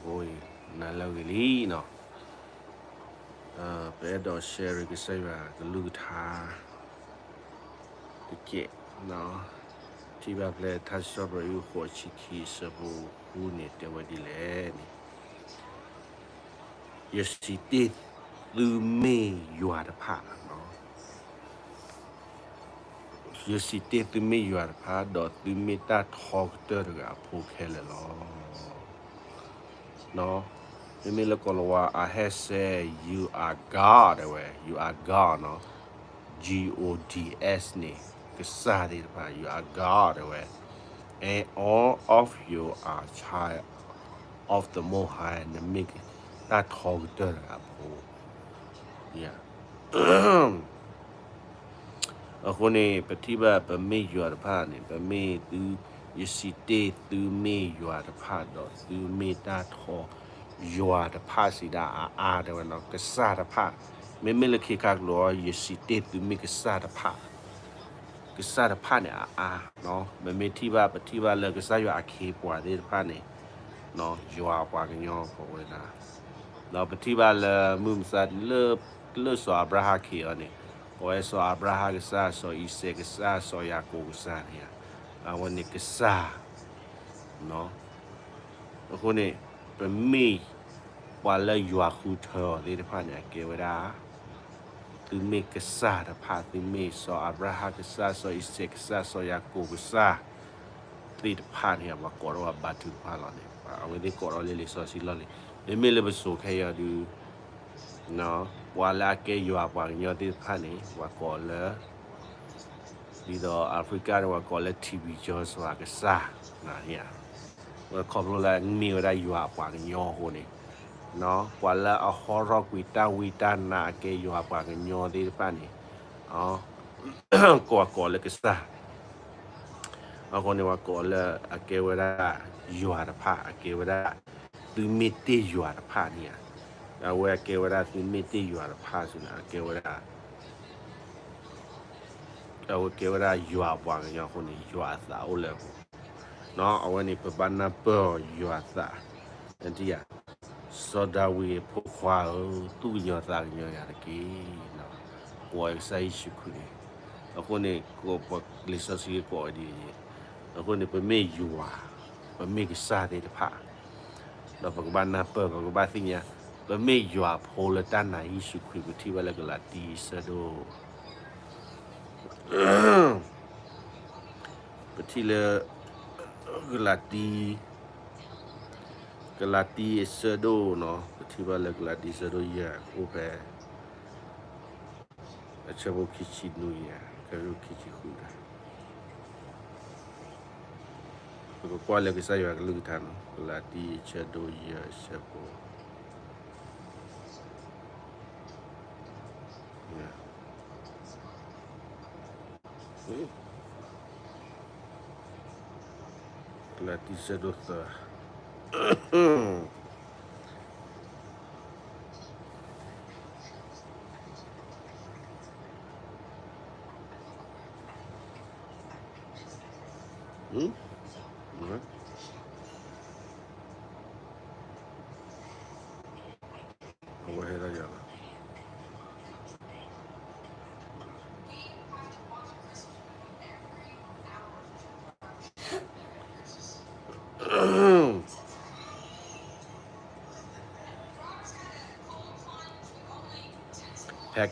အဃိ နၤလၢအဂ့ၤလံနီၤ, ပအဲၣ်ဒိး share ကစၢ်ယွၤကလုၢ်ကထါ တကဲး, ထံၣ်ဘၣ်ဖဲထါစံးထီၣ်ပတြၢၤ အဆၢဒိၣ်ဃိးဆံခံ အဆၢဖိဃုန့ၣ် တဲဝဲဒ်လဲၣ်န့ၣ်, ယစံးတ့ၢ်သုမ့ၢ်ယွၤတဖၣ် ယစံးတ့ၢ်သုမ့ၢ်ယွၤတဖၣ် ဒီးသုမ့ၢ်တၢ်ထီကတၢၢ်တဂၤအဖိခဲလၢာ်လီၤ. မ့မ့ၢ်လၢကိၤလၤဝါ အဟဲစဲ you are God တဲဝဲ, you are God နီၤ, G O D S န့ၣ် ကစၢ်သ့ၣ်တဖၣ် you are God တဲဝဲ, and all of you are child of the Most High နမ့ၢ်တၢ်ထီကတၢၢ်တဂၤအဖိ အဃိန့ၣ် ပထံၣ်ဘၣ်ပမ့ၢ်ယွၤတဖၣ်န့ၣ် ပမ့ၢ်သု, ယစံးတ့ၢ်သုမ့ၢ်ယွၤတဖၣ် ဒီးသုမ့ၢ်တၢ်ထီယွၤတဖၣ်စံးဒၣ်အါအါတဲဝဲနီၤ, ကစၢ်တဖၣ်, မ့မ့ၢ်လၢခ့ခါကျိာ် ယစံးတ့ၢ်သုမ့ၢ်ကစၢ်တဖၣ်, ကစၢ်တဖၣ်န့ၣ်အါအါ, မ့မ့ၢ်ထံၣ်ဘၣ် ပထံၣ်ဘၣ်လၢကစၢ်ယွၤအခ့အပှၤသ့ၣ်တဖၣ်န့ၣ် ယွၤအပှၤကညီကိးဝဲဒၣ်, ဒီးပထံၣ်ဘၣ်လၢမုၢ်မဆါ လၢစီၤအၤဘြၤဟၣ်ခ့အီၤန့ၣ်, ကိးဝဲစီၤအၤဘြၤဟၣ်ကစၢ်, စီၤအံၤစဲးကစၢ်, စီၤယၤကိာ်ကစၢ်န့ၣ်, အဝဲန့ၣ်ကစၢ် အဃိန့ၣ် ပမ့ၢ်ပှၤလၢယွၤဃုထၢအီၤသ့ၣ်တဖၣ်န့ၣ် အကဲဝဲဒၣ် သုမ့ၢ်ကစၢ်တဖၣ်, သုမ့ၢ်စီၤအၤဘြၤဟၣ်ကစၢ်, စီၤအံၤစဲးကစၢ်, စီၤယၤကိာ်ကစၢ်သ့ၣ်တဖၣ်န့ၣ် ပှၤကိးထီၣ်ဝဲဘါထုကဖၣ်လီၤန့ၣ်, အဝဲသ့ၣ်ကိးထီၣ်လၢလံာ်စီဆှံလီၢ်လံၤ, မ့မ့ၢ်လၢပစိၤခဲအံၤဒုး ပှၤလၢအကဲယွၤအပှၤကညီသ့ၣ်တဖၣ်န့ၣ် ပှၤကိးလၢ ဒ်သိး Africa န့ၣ် ပှၤကိးလၢ ထံဘံကၠီစီၤကစၢ်, ဝဲခီဖျိလၢအမ့ၢ်ဝဲဒၣ်ယွၤအပှၤကညီအဃိန့ၣ်, ပှၤလၢအဟီထီၣ်ကွံာ်တၢ်ဝံတၢ်နါအကဲယွၤအပှၤကညီသ့ၣ်တဖၣ်န့ၣ်, ကိးကိးလၢကစၢ်, အဃိန့ၣ် ပှၤကိးလၢအကဲဝဲဒၣ်ယွၤတဖၣ် အကဲဝဲဒၣ် သုမ့ၢ်တ့ၢ်ယွၤတဖၣ်န့ၣ်ဧါ, အဝဲအကဲဝဲဒၣ်သုမ့ၢ်တ့ၢ်ယွၤတဖၣ်စ့ၢ်န့ၣ် အကဲဝဲဒၣ် အဝဲကဲဝဲဒၣ်ယွၤအပှၤကညီအဃိန့ၣ် ယွၤအသးအိၣ်လၢအပူၤ, အဝဲန့ၣ် ပဘၣ်နၢ်ပၢၢ်အီၤယွၤအသး, နထံၣ်ဧါ, စီၤဒၤဝံးအဖိခွါဧၢ, သူၣ်ကညီၤသးကညီၤယၤတက့ၢ်, ကိးဝဲကစၢ်ယ့ၣ်ၡူးခရံာ်န့ၣ်, အဃိန့ၣ် လံာ်စီဆှံကိးဝဲဒ်အံၤ, အဃိန့ၣ် ပမ့ၢ်ယွၤ, ပမ့ၢ်ကစၢ်သ့ၣ်တဖၣ် ဒီးပကဘၣ်နၢ်ပၢၢ် ပကဘၣ်သ့ၣ်ညါ, ပမ့ၢ်ယွၤအဖိလၢတၢ်နာ်ယ့ၣ်ၡူးခရံာ် ပထံၣ်ဘၣ်လၢကလၤတံ အဆၢဒိၣ်, ပထံၣ်လၢ ကလၤတံ, ကလၤတံအဆၢဒိၣ်နီၤ, ပထံၣ်ဘၣ်လၢကလၤတံအဆၢဒိၣ်ယဲၢ် အိၣ်ဖဲ အဆၢဖိခံဆံနွံယဲၢ် ကရူၢ်ခံဆံဃုတၢ် ပကကွၢ်လၢကစၢ်ယွၤကလုၢ်ကထါနီၤ, ကလၤတံအဆၢဒိၣ်ယဲၢ်အဆၢဖိ ကလၤတံဆၢဒိၣ်သၢ အဝဲဟဲဒၣ်ယၤလီၤ. ဖဲ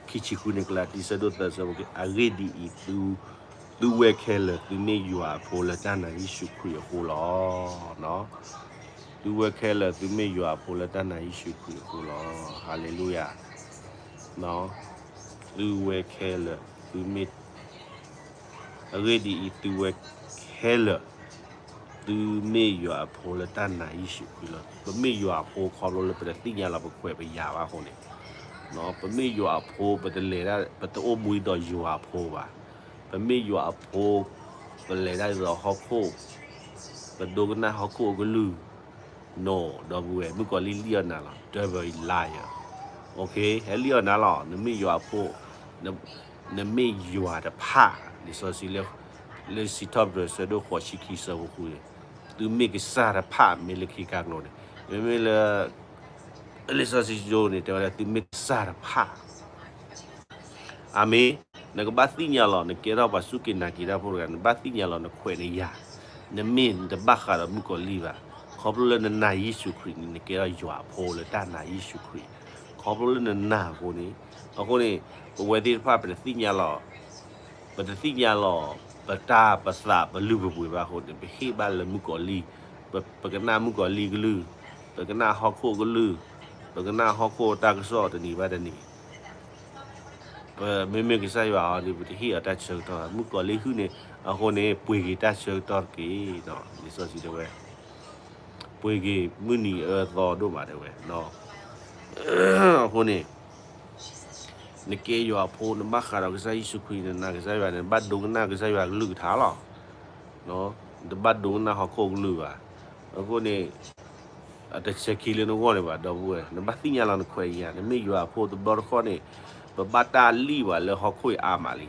ခံဆံဃုန့ၣ် ကလၤတံဆၢဒိၣ်သၢဆၢဖိ အဂ့ၢ်ဒ်အံၤ, သုဝဲခဲလၢာ် သုမ့ၢ်ယွၤအဖိလၢတၢ်နာ်ယ့ၣ်ၡူးခရံာ်အဃိလီၤ. သုဝဲခဲလၢာ် သုမ့ၢ်ယွၤအဖိလၢတၢ်နာ်ယ့ၣ်ၡူးခရံာ်အဃိလီၤ. ဟၤလ့လူယၤ. သုဝဲခဲလၢာ် သုမ့ၢ် အဂ့ၢ်ဒ်အံၤ, သုဝဲခဲလၢာ် သုမ့ၢ်ယွၤအဖိလၢတၢ်နာ်ယ့ၣ်ၡူးခရံာ်လီၤ. ပမ့ၢ်ယွၤအဖိခီဖျိလၢပတသ့ၣ်ညါလီၤပခွဲးပယာ်ဘၣ်အဃိန့ၣ်, ပမ့ၢ်ယွၤအဖိ ပတလဲၤဒၣ် ပတအိၣ်မူဒ်သိးယွၤအဖိဘၣ်. ပမ့ၢ်ယွၤအဖိ ပလဲၤဒၣ်ဒ်သိးဟီၣ်ခိၣ်, ပဒိကနၣ်ဟီၣ်ခိၣ်အကလုၢ်, နီၢ် ဒီပုၢ်ဝဲၢ် မုၣ်ကီၤလံၢ်လံၣ်အီၣ်နၤလီၤ. Devil is liar. ဟဲလံၣ်အီၣ်နၤလီၤ. နမ့ၢ်ယွၤအဖိ, နမ့ၢ်ယွၤတဖၣ်, လံာ်စီဆှံလၢ လၢစံးထီၣ်ပတြၢၤ ဆၢဒိၣ်ဃိးဆံခံ ဆၢဖိဃုန့ၣ်, သုမ့ၢ်ကစၢ်တဖၣ် မ့ၢ်လၢခံခါကျိာ်န့ၣ်, မ့မ့ၢ်လၢ လံာ်စီဆှံကၠိန့ၣ် တဲဝဲဒၣ်သုမ့ၢ်ကစၢ်တဖၣ် အၤမ့ၣ်, နကဘၣ်သ့ၣ်ညါလီၤ နကဲထီၣ်ပှၤစူၢ်က့ၤနာ်က့ၤတၢ်ဖိတဂၤ နဘၣ်သ့ၣ်ညါလီၤနခွဲးနယာ်, နမ့ၢ်နတဘၣ်ဃးဒီးမုၣ်ကီၤလံၢ်ဘၣ်, ခီဖျိလၢနနာ်ယ့ၣ်ၡူးခရံာ်န့ၣ် နကဲထီၣ်ယွၤအဖိလၢတၢ်နာ်ယ့ၣ်ၡူးခရံာ်, ခီဖျိလၢနနာ်အဃိန့ၣ်, အဃိန့ၣ် ပဝဲသ့ၣ်တဖၣ်ပတသ့ၣ်ညါလီၤ ပတသ့ၣ်ညါလီၤ ပတၢ်ပသးပလုၢ်ပပှ့ၤဘၣ်အဃိန့ၣ် ပဟ့ၣ်ဘၣ်လၢမုၣ်ကီၤလံၢ်, ပ ပကနၣ်မုၣ်ကီၤလံၢ်ကလုၢ်, ပကနၣ်ဟီၣ်ခိၣ်ကလုၢ်, ပကနၣ်ဟီၣ်ခိၣ်တၢ်ကစီၣ်တနံၤဘၣ်တနံၤ, ပမ့မ့ၢ်ကစၢ်ယွၤအီၤဒီး ပတဟ့ၣ်အီၤတၢ်ဆၢကတီၢ်, မုၣ်ကီၤလံၢ်ဟုၣ်န့ၣ် အဃိန့ၣ် ပှ့ၤက့ၤတၢ်ဆၢကတီၢ်တက့ၢ်, လံာ်စီဆှံတဲဝဲ ပှ့ၤက့ၤမုၢ်နံၤအၢသီဒိၣ်မးတဲဝဲ, အဃိန့ၣ် နကဲယွၤအဖိ နဘၣ်ဃးဒီးကစၢ်ယ့ၣ်ၡူးခရံာ် နနာ်ကစၢ်ယွၤန့ၣ် နဘၣ်ဒိကနၣ်ကစၢ်ယွၤကလုၢ်ကထါလီၤ. နတဘၣ်ဒိကနၣ်ဟီၣ်ခိၣ်ကလုၢ်ဘၣ်. အဃိန့ၣ် အတဆဲးခံလၢနဂီၢ်န့ၣ်ဘၣ် ဒီပုၢ်ဝဲၢ်, နဘၣ်သ့ၣ်ညါလီၤနခွဲးနယာ်, နမ့ၢ်ယွၤအဖိတဘျီတခီၣ်န့ၣ် ပဘၣ်တၢ်လံၣ်ဘၣ်လၢဟီၣ်ခိၣ်အံၤအါမးလံ.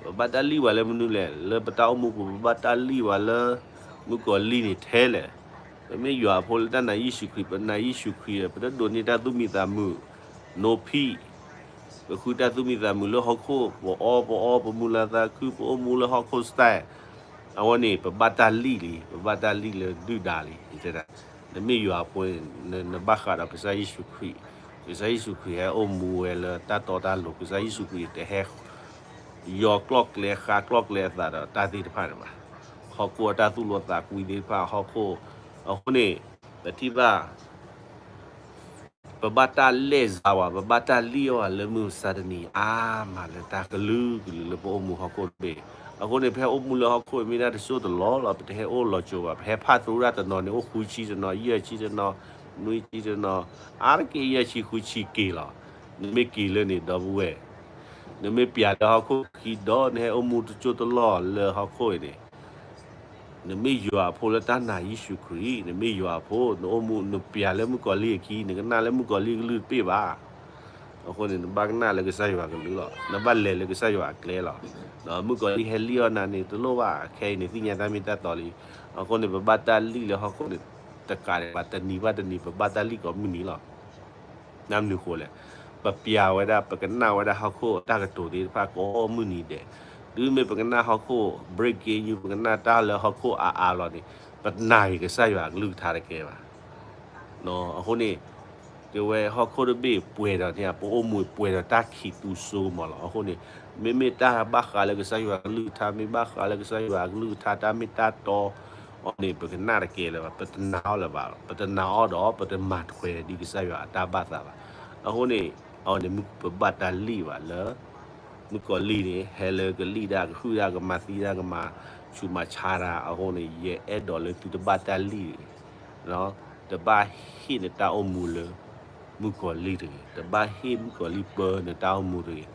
ပဘၣ်တၢ်လံၣ်ဘၣ်လၢမနုၤလဲၣ်, လၢပတၢ်အိၣ်မူပူၤ ပဘၣ်တၢ်လံၣ်ဘၣ်လၢ မုၣ်ကီၤလံၢ်န့ၣ်ထဲလဲၣ်. ပမ့ၢ်ယွၤအဖိလၢတၢ်နာ်ယ့ၣ်ၡူးခရံာ်, ပနာ်ယ့ၣ်ၡူးခရံာ်ဒီး ပတဒိးန့ၢ်တၢ်သူၣ်မံသးမုာ်, နိဖံၣ်, ပဃုတၢ်သူၣ်မံသးမုာ်လၢဟီၣ်ခိၣ်, ပအီပအီ, ပမူလၢသးခု, ပအိၣ်မူလၢဟီၣ်ခိၣ် style, အဝဲန့ၣ် ပဘၣ်တၢ်လံၣ်လံ, ပဘၣ်တၢ်လံၣ်လၢဒုၣ်ဒါလံ. ယတဲဒၣ် နမ့ၢ်ယွၤအဖိန့ၣ် နဘၣ်ဃးဒီးကစၢ်ယ့ၣ်ၡူးခရံာ်, ကစၢ်ယ့ၣ်ၡူးခရံာ်ဟဲအိၣ်မူဝဲလၢတၢ်တီတၢ်လိၤ, ကစၢ်ယ့ၣ်ၡူးခရံာ်တဟဲ ယီၤကျီၣ်ကျဲဃါကျီၣ်ကျဲအသးဒီးတၢ်သ့ၣ်တဖၣ်န့ၣ်ဘၣ်. ဟီၣ်ခိၣ်အတၢ်သူၣ်လီသးကွံသ့ၣ်တဖၣ် ဟီၣ်ခိၣ်, အဃိန့ၣ် ပထံၣ်ဘၣ် ပဘၣ်တၢ်လဲၤစါဝဲ, ပဘၣ်တၢ်လံၣ်အီၤလၢမုၢ်မဆါတနံၤအါမးလၢတၢ်ကလုာ်ကလုာ်လၢပအိၣ်မူဟီၣ်ခိၣ်တဘ့ၣ်. အဃိန့ၣ် ပဟဲအိၣ်မူလၢဟီၣ်ခိၣ်မ့ၢ်ဒၣ်တစိၢ်တလီၢ်လီၤ, ပတဟဲအိၣ်လီၤစိၤဘၣ်, ပဟဲဖးသရၣ်တနီၤန့ၣ် အိၣ်ဃုဆံတနီၤ, ယဲၢ်ဆံတနီၤ, နွံဆံတနီၤ, အါတက့ၢ်ယဲၢ်ဆံဃုဆံက့ၤလီၤ. နမ့ၢ်က့ၤလၢန့ၣ် ဒီပုၢ်ဝဲၢ်, နမ့ၢ်ပျဲလၢဟီၣ်ခိၣ်ခံဒီး နဟဲအိၣ်မူတစိၢ်တလီၢ်လၢဟီၣ်ခိၣ်အံၤန့ၣ် နမ့ၢ်ယွၤအဖိလၢတၢ်နာ်ယ့ၣ်ၡူးခရံာ်, နမ့ၢ်ယွၤအဖိ, နအိၣ်မူ နပျဲလၢမုၣ်ကီၤလံၢ်အခံ, နကနၣ်လၢမုၣ်ကီၤလံၢ်ကလုၢ်တဘ့ၣ်ဘၣ်. အဃိန့ၣ် နဘၣ်ကနၣ်လၢကစၢ်ယွၤကလုၢ်လီၤ, နဘၣ်လဲၤလၢကစၢ်ယွၤအကျဲလီၤ. ဒီးမုၣ်ကီၤလံၢ်ဟဲလံၣ်အီၣ်နၤန့ၣ် တလိၣ်ဘၣ်, ခဲအံၤန့ၣ် သ့ၣ်ညါတၢ်မ့ၢ်တၢ်တီလံ. အဃိန့ၣ် ပဘၣ်တၢ်လံၣ်လၢဟီၣ်ခိၣ်န့ၣ် တကးဒံးဘၣ် တနံၤဘၣ်တနံၤ ပဘၣ်တၢ်လံၣ်ကိးမုၢ်နံၤလီၤ. နမနုၤဃိလဲၣ်, ပပျဲဝဲဒၣ် ပကနၣ်ဝဲဒၣ်ဟီၣ်ခိၣ်တၢ်ကတိၤသ့ၣ်တဖၣ်ကိးမုၢ်နံၤဒဲး, တုၤမ့ၢ်ပကနၣ်ဟီၣ်ခိၣ် breaking news ပကနၣ်တၢ်လၢဟီၣ်ခိၣ်အါအါလီၤန့ၣ် ပနာ်က့ၤကစၢ်ယွၤအကလုၢ်ကထါတကဲဘၣ်. အဃိန့ၣ် တဲဝဲဟီၣ်ခိၣ်တဘ့ၣ်ပှဲၤဒီးန့ၣ် ပအိၣ်မူပှဲၤဒီးတၢ်ခံးသူစိကမီၤလီၤ. အဃိန့ၣ် မ့မ့ၢ်တၢ်ဘၣ်ဃးလၢကစၢ်ယွၤအကလုၢ်ကထါ မ့ၢ်ဘၣ်ဃးလၢကစၢ်ယွၤအကလုၢ်ကထါ တၢ်မ့ၢ်တၢ်တီအီၤန့ၣ် ပကနၣ်တကဲလၢၤဘၣ်, ပတနာ်အီၤလၢၤဘၣ်, ပတနာ်အီၤဒီး ပတမၤထွဲဒ်ကစၢ်ယွၤအတၢ်ဘၣ်သးဘၣ်. အဃိန့ၣ် အဝဲန့ၣ်မ့ၢ်ပဘၣ်တၢ်လံၣ်ဘၣ်လၢ မုၣ်ကီၤလံၢ်န့ၣ် ဟဲလၢကလံၣ်ဒၣ် ကဟုၣ်ဒၣ် ကမၤသံဒၣ် ကမၤဆူးမၤဆါတၢ်အဃိန့ၣ် ယအဲၣ်ဒိးလၢသုတဘၣ်တၢ်လံၣ်တဂ့ၤ, တဘၣ်ဟ့ၣ်နတၢ်အိၣ်မူလၢ မုၣ်ကီၤလံၢ်တဂ့ၤ, တဘၣ်ဟ့ၣ်မုၣ်ကီၤလံၢ်ပၢနတၢ်အိၣ်မူတဂ့ၤ,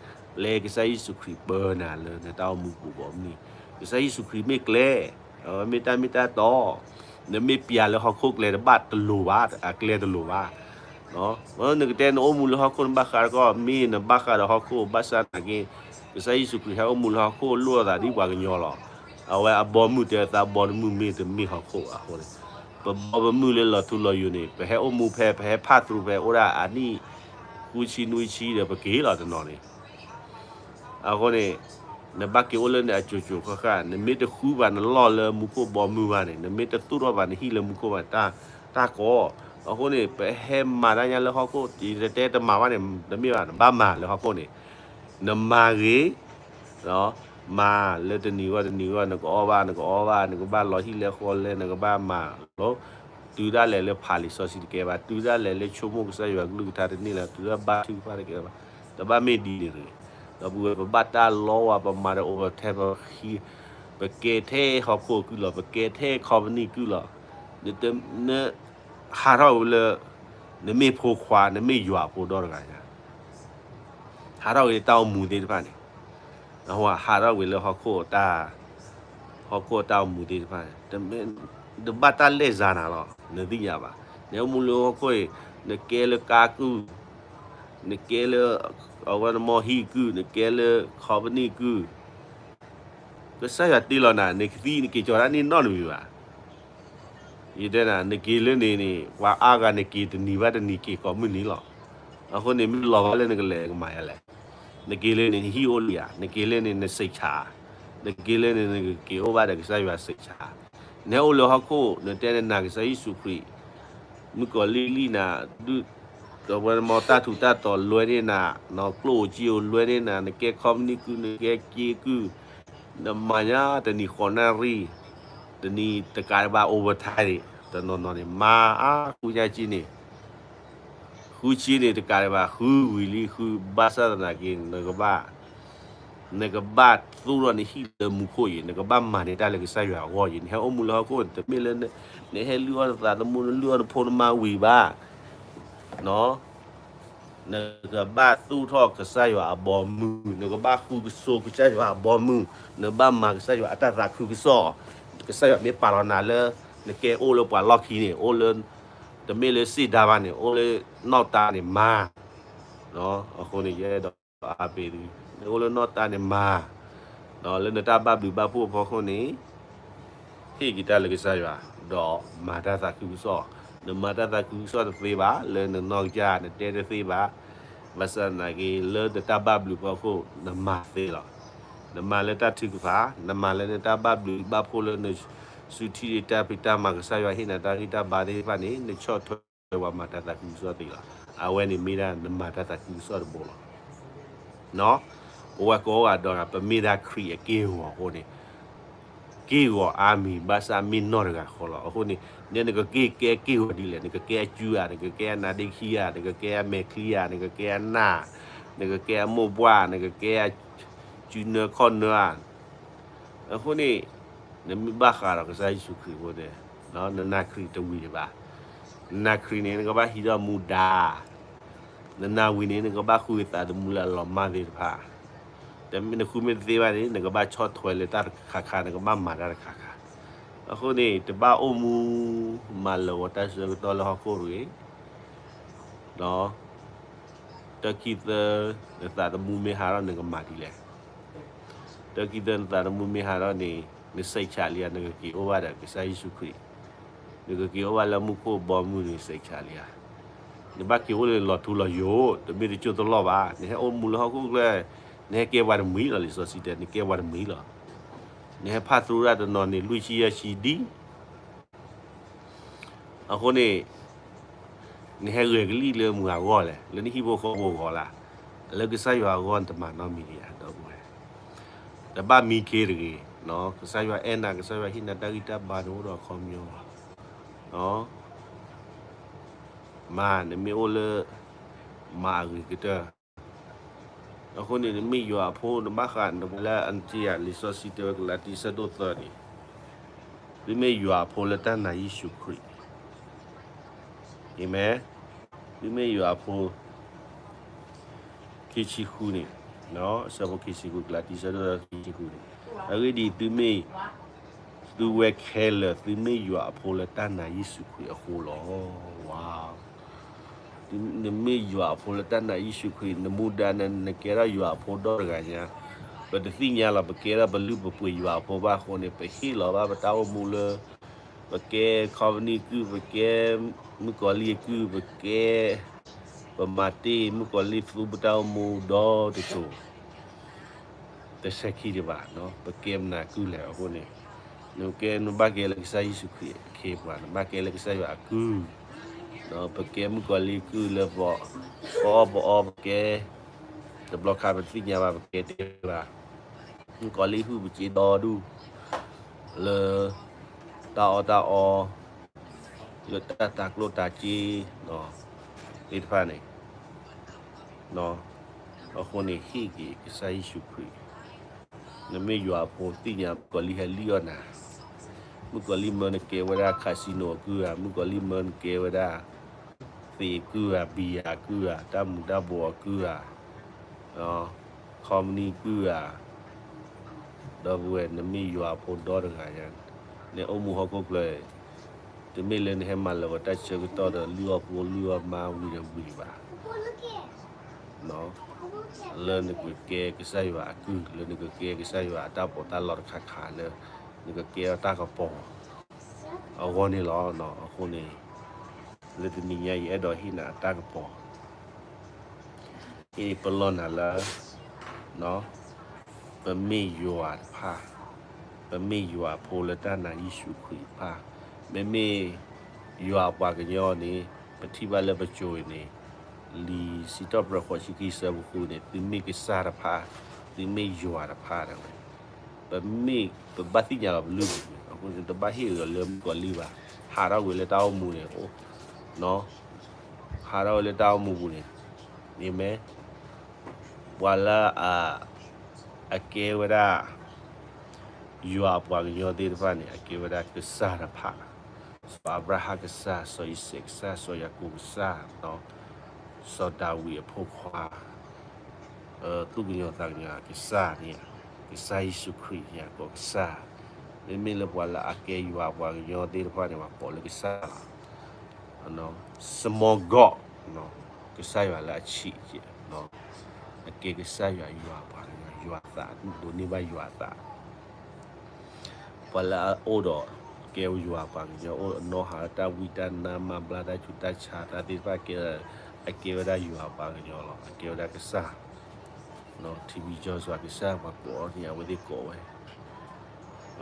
ပျဲကစၢ်ယ့ၣ်ၡူးခရံာ်ပၢနၤလၢနတၢ်အိၣ်မူပူၤကိးမုၢ်နံၤ, ကစၢ်ယ့ၣ်ၡူးခရံာ်မ့ၢ်ကျဲ အဝဲမ့ၢ်တၢ်မ့ၢ်တၢ်တီ, နမ့ၢ်ပျဲလၢဟီၣ်ခိၣ်ကျဲတဘၣ်တလိၤဘၣ်, အကျဲတလိၤဘၣ်. နကတဲနအိၣ်မူလၢဟီၣ်ခိၣ်နဘၣ်ဃးတခီ မ့ၢ်နဘၣ်ဃးဒီးဟီၣ်ခိၣ် ဘၣ်ဆၣ်နာ်က့ ကစၢ်ယ့ၣ်ၡူးခရံာ်ဟဲအိၣ်မူလၢဟီၣ်ခိၣ်လိၣ်အသးဒ်ပှၤကညီလီၤ. အဝဲအဘီမုၢ်တဲသးဘီတမုၢ်မ့ၢ်တမ့ၢ်ဟီၣ်ခိၣ်အဃိန့ၣ်, ပဘီပမုၢ်လၢလီၤထူလီၤယိာ်န့ၣ် ပဟဲအိၣ်မူဖဲ ပဟဲဖးသရူးဖဲအိၣ်ဒၣ်အနံၣ် ဃုဆံနွံဆံဒီးပက့ၤလီၤတနီၤန့ၣ် အဃိန့ၣ် နဘၣ်က့ၤအိၣ်လၢန့ၣ်အစိၤစိၤဃၣ်ဃၣ်, နမ့ၢ်တဃုဘၣ်နလီၢ်လၢမူခိၣ်ဘီမုၢ်ဘၣ်န့ၣ်, နမ့ၢ်တသူၣ်ထီၣ်ဘၣ်နဟံၣ်လၢမူခိၣ်ဘၣ်န့ၣ်, တၢ်ကီ, အဃိန့ၣ် ပဟဲမၤတၢ်ညါလၢဟီၣ်ခိၣ်, ယတတဲတမၤဘၣ်န့ၣ် တမ့ၢ်ဘၣ်, နဘၣ်မၤလၢဟီၣ်ခိၣ်န့ၣ်, နမၤဂ့ၤ မၤလၢတနံၤဂီၢ်တနံၤဂီၢ် နကအီၣ်ဘၣ် နကအီဘၣ် နကဘၣ်လီၤဟံၣ်လဲဃီလဲ နကဘၣ်မၤလီၤ, တုၤဒၣ်လဲာ်လၢဖးလံာ်စီဆှံတကဲဘၣ်, တုၤဒၣ်လဲာ်လၢဆိကမိၣ်ကစၢ်ယွၤကလုၢ်ကထါတန့ၢ်လၢၤ, တုၤဒၣ်ဘါထုကဖၣ်တကဲဘၣ်, တဘၣ်မ့ၢ်ဒ်န့ၣ်တဂ့ၤ. ဒီပုၢ်ဝဲၢ် ပဘၣ်တၢ်လီဝဲ ပမၤဒီးအိၣ်ထဲပဃံ, ပကဲထဲဟီၣ်ခိၣ်ကုၢ်လီၤ, ပကဲထဲ company ကုၢ်လီၤ, န ဟးထီၣ်ဝဲလၢ နမ့ၢ်ဖိခွါ နမ့ၢ်ယွၤအဖိဒီတဂၤညါ, ဟးထီၣ်ဝဲလၢတၢ်အိၣ်မူသ့ၣ်တဖၣ်န့ၣ်, ဟးထီၣ်ဝဲလၢဟီၣ်ခိၣ်တၢ်, ဟီၣ်ခိၣ်တၢ်အိၣ်မူသ့ၣ်တဖၣ်န့ၣ်, တဘၣ်တၢ်လဲၤစါနၤလီၤ, နသ့ၣ်ညါဘၣ်, နအိၣ်မူလၢဟီၣ်ခိၣ်အံၤ, နကဲလၢကါကုၢ်, နကဲလၢ အဝဲနမီၢ်ဟံၣ်ကုၢ်, နကဲလၢ company ကုၢ်, ကစၢ်ယွၤတ့လီၤနၤ, နကသံနက့ၤကၠီၤတၢ်န့ၣ်နီတမံၤဘၣ်. ယတဲနၤ နက့ၤလၢန့ၣ်န့ၣ် ပှၤအါဂၤနက့ၤတနံၤဘၣ်တနံၤက့ၤကိးမုၢ်နံၤလီၤ. အဃိန့ၣ် မ့ၢ်လီၤဘၣ်လၢနကလဲၤကမၤယၤလဲၣ်. နက့ၤလၢန့ၣ် နဟံၣ်အိၣ်လံဧါ, နက့ၤလၢန့ၣ် နစံးဆၣ်, နက့ၤလၢန့ၣ် နကက့ၤအိၣ်ဘၣ်ဒီးကစၢ်ယွၤစံးဆၣ်, နဟဲအိၣ်လၢဟီၣ်ခိၣ် နတဲနနာ်ကစၢ်ယ့ၣ်ၡူးခရံာ်, မုၣ်ကီၤလံၢ်လံၢ်နၤ ဒုး ဒီးပှၤမၤတၢ်ထူးတၢ်တီၤလွဲန့ၢ်နၤ, နကျိၣ်ဧိၤစ့ဧိၤလွဲန့ၢ်နၤ, နကဲခီပနံၣ်ကုၢ် နကဲက့ကုၢ်, နမၤညါတနံၤဃိးနၣ်ရံၣ်, တနံၤတကးဒံးဘၣ် overtime န့ၣ် တနီၤနီၤန့ၣ် မၤအါဃုညါက့န့ၣ် ဃုဆံန့ၣ်တကးဒံးဘၣ် ဃုဝံၤလံ ဃုဘၣ်ဆၣ်သနာ်က့ နကဘၣ် နကဘၣ်သူၣ်ထီၣ်နဟံၣ်လၢမူခိၣ်အံၤ နကဘၣ်မၤန့ၢ်တၢ်လၢကစၢ်ယွၤအဂီၢ်အံၤ နဟဲအိၣ်မူလၢဟီၣ်ခိၣ် တမ့ၢ်လၢ နဟဲလုၢ်အီၣ်နသးသမူ နလုၢ်အီၣ်နဖိနမါဝံၤဘၣ် နကဘၣ်သူၣ်ထီၣ်ကစၢ်ယွၤအဘီမုၢ်, နကဘၣ်ဃုကဆိကစၢ်ယွၤအဘီမုၢ်, နဘၣ်မၤကစၢ်ယွၤအတၢ်သးခုကစီၣ်, ကစၢ်ယွၤမ့ၢ်ပာ်လီၤနၤလၢ နကဲအိၣ်လၢပှၤလီၢ်ခံန့ၣ် အိၣ်လၢ တမ့ၢ်လၢစ့ၣ်ဒါဘၣ်န့ၣ် အိၣ်လၢနီၢ်တၢ်န့ၣ်မၤ အဃိန့ၣ် ယအဲၣ်ဒိးအါပ့ၤသု, နအိၣ်လၢနီၢ်တၢ်န့ၣ်မၤ, ဒီးလၢနတၢ်ဘၣ်ဘျုးဘၣ်ဖှိၣ်အဖီခိၣ်န့ၣ် ဟ့ၣ်က့ၤတၢ်လၢကစၢ်ယွၤ, ဒီးမၤတၢ်သးခုကစီၣ်, နမၤတၢ်သးခုကစီၣ်တသ့ဘၣ်, လၢနနီၢ်ကစၢ် နတဲတသ့ဘၣ်, ဘၣ်ဆၣ်သနာ်က့ လၢနတၢ်ဘၣ်ဘျုးဖီခိၣ် နမၤသ့လီၤ. နမၤလၢတၢ်ထုကဖၣ်, နမၤလၢနတၢ်ဘၣ်ဘျုးဘၣ်ဖှိၣ်လၢန စုထံတၢ်ဖံးတၢ်မၤကစၢ်ယွၤဟ့ၣ်နၤတၢ်ဂံၢ်တၢ်ဘါသ့ၣ်တဖၣ်န့ၣ် နဆီၣ်ထွဲပှၤမၤတၢ်သးခုကစီၣ်သ့လီၤ. အဝဲန့ၣ်မ့ၢ်ဒၣ်နမၤတၢ်သးခုကစီၣ်တဘိလီၤ. ပဝဲကိးဂၤဒဲး ပမ့ၢ်ဒၣ်ခရံာ်အက့ၢ်အဂီၤအဃိန့ၣ် က့ၢ်ဂီၤအါမံၤ ဘၣ်ဆၣ်မ့ၢ်နီၢ်တဂၤဃီလီၤ. အဃိန့ၣ် နဲနကက့ၤကဲက့ၢ်ဂီၤဒ်လဲၣ်, နကကဲအစုဧါ, နကကဲအနါဒ့ခံဧါ, နကကဲအမဲာ်ချံဧါ, နကကဲအနၢ်, နကကဲအမိၢ်ပှၢ်, နကကဲအစုနၢခီၣ်နၢဧါ, အဃိန့ၣ် နမ့ၢ်ဘၣ်ဃးဒီးကစၢ်ယ့ၣ်ၡူးခရံာ်အဃိန့ၣ် နနာ်ခရံာ်တဝံၤဒံးဘၣ်. နနာ်ခရံာ်န့ၣ် နကဘၣ်ဟံးထီၣ်မူဒါ, နနာ်ဝံၤန့ၣ် နကဘၣ်ဃုသးသမူလၢအလီၤမၢ်သ့ၣ်တဖၣ်, တမ့ၢ်နဃုမ့ၢ်တသ့ဘၣ်န့ၣ် နကဘၣ်ဆီၣ်ထွဲလၢတၢ်တခါခါ, နကဘၣ်မၤတၢ်တခါခါ. အဃိန့ၣ် တဘၣ်အိၣ်မူမၤလၢာ်ဂီၤတၢ်ဆၢကတီၢ်လၢဟီၣ်ခိၣ်တဂ့ၤ တၢ်ခံသၢ နသးသမူမ့ၢ်ဟးထီၣ် နကမၤဒ်လဲၣ်. တၢ်ခံသၢ နသးသမူမ့ၢ်ဟးထီၣ်န့ၣ် နစံးဆၣ်လံဧါ, နကက့ၤအိၣ်ဘၣ်ဒီးကစၢ်ယ့ၣ်ၡူးခရံာ်, နကက့ၤအိၣ်ဘၣ်လၢမူခိၣ်ဘီမုၢ်န့ၣ် စံးဆၣ်လံဧါ. နဘၣ်က့ၤအိၣ်လၢလီၤထူလီၤယိာ် တမ့ၢ်တကၠိၢ်တလီၢ်ဘၣ်. နဟဲအိၣ်မူလၢဟီၣ်ခိၣ်ကျဲ နဟဲကဲပှၤတမှံၤလီၤ. လံာ်စီဆှံတဲ နကဲပှၤတမှံၤလီၤ. နဟဲဖးသရူးတၢ်တနီၤန့ၣ် လွံၢ်ဆံယဲၢ်ဆံဒံ အဃိန့ၣ် နဟဲဂဲၤကလံၣ်လၢမုၢ်အဂီၢ်လဲၣ်, လၢနဟံၣ်ဖိဃီဖိအဂီၢ်လၢ်, လၢကစၢ်ယွၤအဂီၢ်နတမၤနီတမံၤဒံးဧါ, ဒီပုၢ်ဝဲၢ်. တဘၣ်မံခ့တဂ့ၤ, ကစၢ်ယွၤအဲၣ်နၤ, ကစၢ်ယွၤဟ့ၣ်နၤတၢ်ဂံၢ်တၢ်ဘါန့ၣ်အိၣ်ဒီးအခီပညီလီၤ. မၤ နမ့ၢ်အိၣ်လၢ မၤအဂ့ၤကတၢၢ် အဃိန့ၣ် နမ့ၢ်ယွၤအဖိ နဘၣ်ဃး နဝဲလၢအနတံယၤ လံာ်စီဆှံတဲဝဲ ကလၤတံ ဆၢဒိၣ်သၢန့ၣ်, သုမ့ၢ်ယွၤအဖိလၢတၢ်နာ်ယ့ၣ်ၡူးခရံာ်, အၤမ့ၣ်, သုမ့ၢ်ယွၤအဖိ, ခံဆံဃုန့ၣ်, ဆၢဖိခံဆံဃု ကလၤတံ ဆၢဒိၣ်သၢ ခံဆံဃုန့ၣ်, အဂ့ၢ်ဒ်အံၤ သုမ့ၢ် သုဝဲခဲလၢာ် သုမ့ၢ်ယွၤအဖိလၢတၢ်နာ်ယ့ၣ်ၡူးခရံာ်အဃိလီၤ. ဝါ, နမ့ၢ်ယွၤအဖိလၢတၢ်နာ်ယ့ၣ်ၡူးခရံာ် နမူဒါန့ၣ် နကဲထီၣ်ယွၤအဖိဒီတဂၤညါ, ပတသ့ၣ်ညါလီၤ. ပကဲထီၣ်ပလုၢ်ပပှ့ၤယွၤအဖိဘၣ်အဃိန့ၣ် ပဟ့ၣ်လီၤဘၣ်ပတၢ်အိၣ်မူလၢ ပကဲခီပနံၣ်ကုၢ်, ပကဲမုၣ်ကီၤလံၢ်အကုၢ်, ပကဲ ပမၤတ့ၢ်မုၣ်ကီၤလံၢ်သူပတၢ်အိၣ်မူဒီတစိၤ တဆဲးခံဒံးဘၣ်, ပကဲမနုၤအကုၢ်လဲၣ်အဃိန့ၣ်, နကဲ နဘၣ်ကဲလၢကစၢ်ယ့ၣ်ၡူးခရံာ်အခ့အပှၤ, နဘၣ်ကဲလၢကစၢ်ယွၤအကုၢ်, ပကဲမုၣ်ကီၤလံၢ်အကုၢ်လၢပအီၣ်ပအီ ပကဲ တဘျီခါပတသ့ၣ်ညါဘၣ် ပကဲတ့ၢ်ဘၣ်, မုၣ်ကီၤလံၢ်ဟုၣ်ပစ့ဒီဒူၣ် လၢ တၢ်အီၣ်တၢ်အီ လၢတၢ်တၤကျိၣ်တၤစ့ သ့ၣ်တဖၣ်န့ၣ်, အဃိန့ၣ် ဟ့ၣ်က့ၤကစၢ်ယ့ၣ်ၡူးခရံာ်, နမ့ၢ်ယွၤအဖိသ့ၣ်ညါ မုၣ်ကီၤလံၢ်ဟဲလံၣ်အီၣ်နၤ, မုၣ်ကီၤလံၢ်မၢနကဲဝဲဒၣ် casino အကုၢ်ဧါ, မုၣ်ကီၤလံၢ်မၢနကဲဝဲဒၣ် သ့းအကုၢ်ဧါ, ဘံယၤအကုၢ်ဧါ, တၢ်မူၤတၢ်ဘှီးအကုၢ်ဧါ ခီပနံၣ်ကုၢ်ဧါ, ဒီပုၢ်ဝဲၢ် နမ့ၢ်ယွၤအဖိဒီတဂၤညါ, နအိၣ်မူဟီၣ်ခိၣ်ချၢ, တမ့ၢ်လၢနဟဲမၤလၢာ်ဂီၤတၢ်ဆၢကတီၢ်ဒီးလုၢ်အီၣ်ဖိလုၢ်အီၣ်မါဝံၤဒီးဝံၤဘၣ်, လၢနကကဲကစၢ်ယွၤအကုၢ်, လၢနကကဲကစၢ်ယွၤအတၢ်ပီးတၢ်လီတခါခါလၢ နကကဲအတၢ်ကပီၤ အဂီၢ်န့ၣ်လီၤ. အဃိန့ၣ် လၢတနံၤညါအံၤ အဲၣ်ဒိးဟ့ၣ်နၤအတၢ်ကပီၤ ဟ့ၣ်ပလီၢ်နၤလၢ ပမ့ၢ်ယွၤတဖၣ်, ပမ့ၢ်ယွၤအဖိလၢတၢ်နာ်ယ့ၣ်ၡူးခရံာ်တဖၣ်, မ့မ့ၢ်ယွၤအပှၤကညီန့ၣ် ပထံၣ်ဘၣ်လၢပစိၤအံၤန့ၣ် လံာ်စံးထီၣ်ပတြၢၤဃိးဆံခံဆၢဖိဃုန့ၣ် သုမ့ၢ်ကစၢ်တဖၣ်, သုမ့ၢ်ယွၤတဖၣ်ဒၣ်ဝဲ, ပမ့ၢ် ပဘၣ်သ့ၣ်ညါလီၤပလုၢ်ပူၤန့ၣ် အဃိန့ၣ် တဘၣ်ဟ့ၣ်အီၤလၢမုၣ်ကီၤလံၢ်ဘၣ်, ဟးထီၣ်ကွံာ်လၢတၢ်အိၣ်မူန့ၣ် အိၣ် ဟးထီၣ်ကွံာ်လၢတၢ်အိၣ်မူပူၤန့ၣ်, အၤမ့ၣ်, ပှၤလၢအ အကဲဝဲဒၣ် ယွၤအပှၤကညီသ့ၣ်တဖၣ်န့ၣ် အကဲဝဲဒၣ်ကစၢ်တဖၣ်, စီၤအၤဘြၤဟၣ်ကစၢ်, စီၤအံၤစဲးကစၢ်, စီၤယၤကိာ်ကစၢ်, စီၤဒၤဝံးအဖိခွါ, သူၣ်ကညီၤသးကညီၤကစၢ်န့ၣ်, ကစၢ်ယ့ၣ်ၡူးခရံာ်န့ၣ် ကီးကစၢ်, မ့မ့ၢ်လၢပှၤလၢအကဲယွၤအပှၤကညီသ့ၣ်တဖၣ်န့ၣ် ပှၤကိးလၢကစၢ်လီၤ. small god, ကစၢ်ယွၤလၢအဆံးကဲး, အကဲကစၢ်ယွၤ ယွၤအပှၤကညီ ယွၤအသး ဒိးန့ၢ်ဘၣ်ယွၤအသး ပှၤလၢအအိၣ်ဒီး ကဲယွၤအပှၤကညီ အိၣ်နီၢ်ဟးတၢ်ဝံတၢ်နါ မၤဘျါတၢ်ဆူးတၢ်ဆါ တၢ်သ့ၣ်တဖၣ်ကဲ အကဲဝဲဒၣ်ယွၤအပှၤကညီလီၤ. အကဲဝဲဒၣ်ကစၢ်, ထံဘံကီၢ်စွၤကစၢ် ပှၤကိးအီၤန့ၣ် အဝဲသ့ၣ်ကိးဝဲ,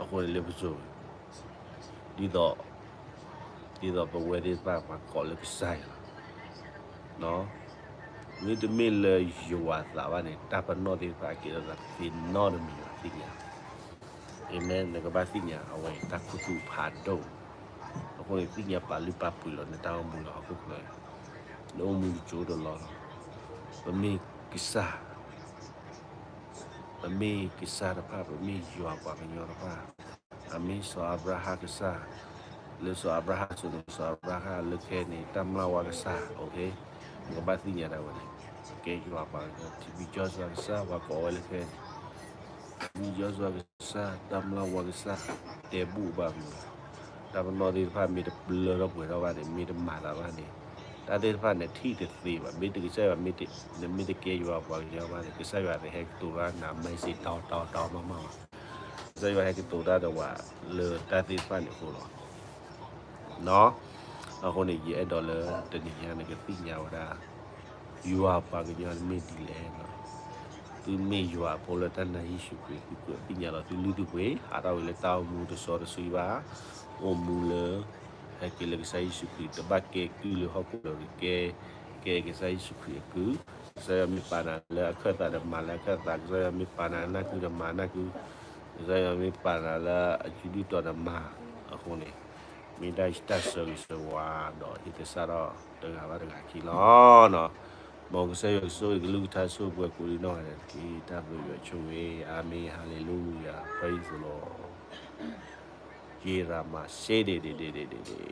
အဃိန့ၣ်လၢပစိၤ ဒ်သိး ဒ်သိးပဝဲသ့ၣ်တဖၣ် ပှၤကိးလၢကစၢ်ယွၤလီၤ. မ့တမ့ၢ်လၢယွၤအသးဘၣ်န့ၣ် တၢ်ပနီၣ်သ့ၣ်တဖၣ် အကဲထီၣ်သးသ့နီတမံၤဘၣ် သ့ၣ်ညါ, အၤမ့ၣ်, နကဘၣ်သ့ၣ်ညါ အဝဲတၢ်ခူသူၣ်ဖးဒိၣ်, အဃိန့ၣ် သ့ၣ်ညါပာ်လုၢ်ပာ်ပှ့ၤလီၤ နတၢ်အိၣ်မူလၢဟီၣ်ခိၣ်ချၢ, နအိၣ်မူတစိၢ်တလီၢ်လီၤ. ပမ့ၢ်ကစၢ် ပမ့ၢ်ကစၢ်တဖၣ် ပမ့ၢ်ယွၤပှၤကညီတဖၣ်, အမ့ၢ်စီၤအၤဘြၤဟၣ်ကစၢ်, လၢစီၤအၤဘြၤဟၣ်အစိၤန့ၣ် စီၤအၤဘြၤဟၣ်လၢခဲအံၤန့ၣ် တၢ်မျၢ်ဝၤကစၢ်, နကဘၣ်သ့ၣ်ညါဒၣ်ဝဲန့ၣ်, ကဲယွၤပှၤကညီ ထံဘံကီၢ်စွၤကစၢ် ပှၤကိးဝဲလၢခဲအံၤန့ၣ်, ထံဘံကီၢ်စွၤကစၢ် တၢ်မျၢ်ဝၤကစၢ်, တဲဘူၣ်ဘၣ်မုၢ်, တၢ်ပနီၣ်သ့ၣ်တဖၣ် မ့ၢ်တပျၢထီၣ်ပှဲၤထီၣ်ဘၣ်န့ၣ် မ့ၢ်တမၤသးဘၣ်န့ၣ်, တၢ်သ့ၣ်တဖၣ်န့ၣ် ထံၣ်တသ့ဘၣ်, မ့ၢ်တကစၢ်ယွၤ နမ့ၢ်တကဲယွၤပှၤကညီဘၣ်န့ၣ် ကစၢ်ယွၤတဟဲကတိၤတၢ်နၤ message တီတီတီမးမးဘၣ်, ကစၢ်ယွၤဟဲကတိၤတၢ်ဒီးဝဲ လၢတၢ်သ့ၣ်တဖၣ်န့ၣ်အဃိလီၤ. အဃိန့ၣ် ယအဲၣ်ဒိးလၢတနံၤညါ နကသ့ၣ်ညါဝဲဒၣ် ယွၤပှၤကညီန့ၣ်မ့ၢ်ဒ်လဲၣ်, သုမ့ၢ်ယွၤအဖိလၢတၢ်နာ်ယ့ၣ်ၡူးခရံာ် သုကြၢးသ့ၣ်ညါလီၤသုလုၢ်သုပှ့ၤ ဟးထီၣ်ဝဲလၢတၢ်အိၣ်မူတစီတဆှံဘၣ်, အိၣ်မူလၢ ဟဲက့ၤလၢကစၢ်ယ့ၣ်ၡူးခရံာ် တဘၣ်ကဲကုၢ်လၢဟီၣ်ခိၣ်ဒီးကဲ ကဲကစၢ်ယ့ၣ်ၡူးခရံာ်အကုၢ်, ကစၢ်ယွၤမ့ၢ်ပာ်နၤလၢအခၢၣ်သးဒီးမၤလၢအခၢၣ်သး, ကစၢ်ယွၤမ့ၢ်ပာ်နၤလၢနၢ်ကုဒီးမၤနၢ်ကု, ကစၢ်ယွၤမ့ၢ်ပာ်နၤလၢအစုဒုၣ်တီၤဒီးမၤ, အဃိန့ၣ် မ့ၢ်ဒၣ်ယတၢ်ဆၢဂ့ၤဆၢဝါဒီးဟ့ၣ်သဆၣ်ထီၣ်တဂၤဘၣ်တဂၤခံလီၤ. မ်ကစၢ်ယွၤကဆိၣ်ဂ့ၤကလုၢ်ကထါဆိၣ်ပှဲၤကိးဒံးနီၢ်ဂၤဒဲးတက့ၢ်. တၢ်ဘျုးယွၤဆိၣ်ဂ့ၤ, အၤမ့ၣ်, ဟၤလ့လူယၤ, praise the Lord, ယ့ရမၤစ့ဒ့ဒ့ဒ့ဒ့ဒ့ဒ့,